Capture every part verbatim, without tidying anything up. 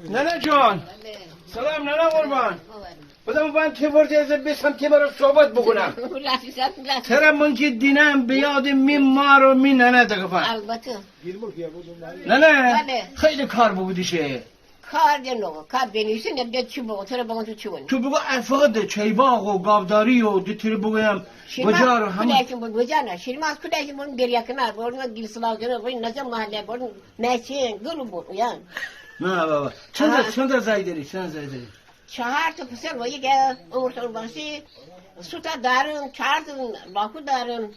ننه جان. سلام ننه قربان. بدم بان تی ورجه از بیسم تی برا صحبت بوکونم. تره من کی دینم به یاد می مار و می ننه دکفم. البته. ننه، خیلی کار بوکودی شه. کار ده نوکو، کار بنویسی، نه ده چی بوگو، تره بوگو تو چی ونی؟ تو بوگو افقد چای باغ و گاوداری و ده تره بوگویم بجار و همه. کودکی بون بجار نه، شیرماز کودکی بون گریه کنار، بون گیل سلاو کنار، بون نجا محله، بون مچین، گل بون، یان. نه بابا، چند، چند زای دری، چند زای دری؟ چهار تا پسر و یک عمر تو باشی، سه تا دارم، چهار تا لاکو دارم،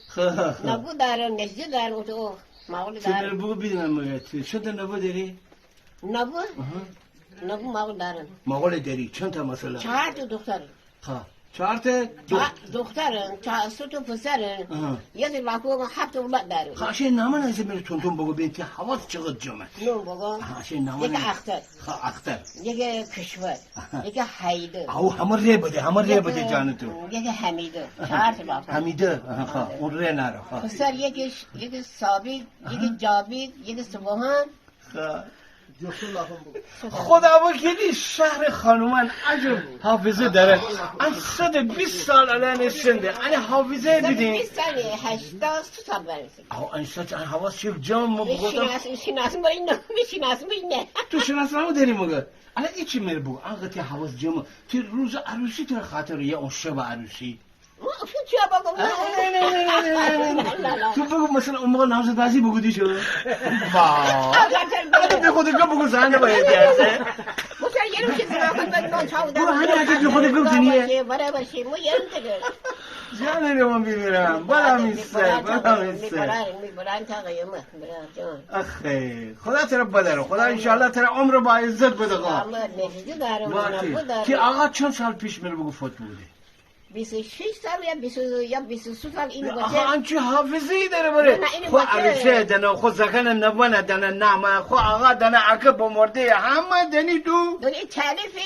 نبو دارم، نجده دارم، او تو ماغول دارم. بوگو بیدینم مگه، چند تا نبو دری؟ نبو؟ نبو ماغول دارم. ماغول دری، چند تا مثلا؟ چهار تا دختر. ها، چهار تا دخ- دخترم، چهار تا پسرم. یه تا لاکو، هفت تا اولاد دارم. ها، اشی نامه نزه میره تون تون بوگو بین تی حواس چقدر جمعه. نون بوگو. ها، اشی نامه یک اختر. ها، اختر. یک کشور. یک حیده. او همه ره بده، همه ره بده جان تو. یک حمیده. چهار تا لاکو. حمیده، ها، اون ره ناره. پسر یکیش، یک ثابت، یک جاوید، یک سبحان. خدا وکیلی شهر خانومان عجب حافظه داره. ان صد و بیست سال الان سنده. ان حافظه بیدین. بیست سال، هشتاد سال برسه. او ان صد، ان حواس چی جان مو بگوتم. می‌شناسم، می‌شناسم، ولی نه، می‌شناسم، ولی نه. تو شناسنامه دری مگه؟ الان ایچی مره بگو، انقدر تی حواس جمع. تی روز عروسی تره خاطره یا اون شب عروسی؟ تو بگو مثلا اون موقع نامزدبازی بوکودی شو؟ با. الان بی خود گپ بگو، زنده باید بیارسه. بگو هنی اجا بی خود گپ زنیه. جان رو من بیمیرم. بلا میسه، بلا میسه. آخی، خدا تره بداره. خدا انشاءالله تره عمر با عزت بده. تی آقا چند سال پیش مره بگو فوت بوکوده؟ بیست و شش سال یا بیست، یا بیست و سه سال اینو باشه. آها، انچی حافظه‌ای داره بره. نه، نه، اینو خو باشه. عروسه دانه، خو زاکان نوانه دانه، نامه، خو آقا دانه، اکه بمرده، همه دانی تو. دانی تعریفی،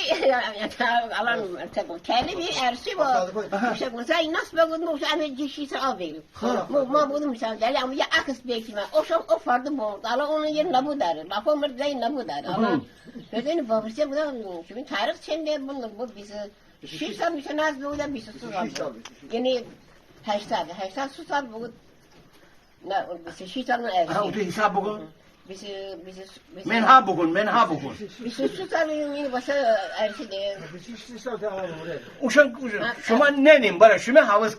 الان تعریفی عروسی با. می‌شه مثلا این ناس بگود، می‌شه همه جی شیش آویل. ما بودم مثلا، دلی اما یه عکس بیکی من. او شب او فرد مرد. الان اون یه نبو داره. لافا مرد، زی نبو داره. الان بدین بابرسه بودم، شما تاریخ چنده؟ بون، بون بیست شش سال می‌شه ناز بوده، بیست و سه سال. یعنی هشتاد، هشتاد سه سال بود. نه، بیست و شش سال نه. ها، تو حساب بکن. بیست، بیست، بیست. منها بکن، منها بکن. بیست و سه سال این، این واسه عروسی ده. اوشان، اوشان، شما ننیم، برای شما حواس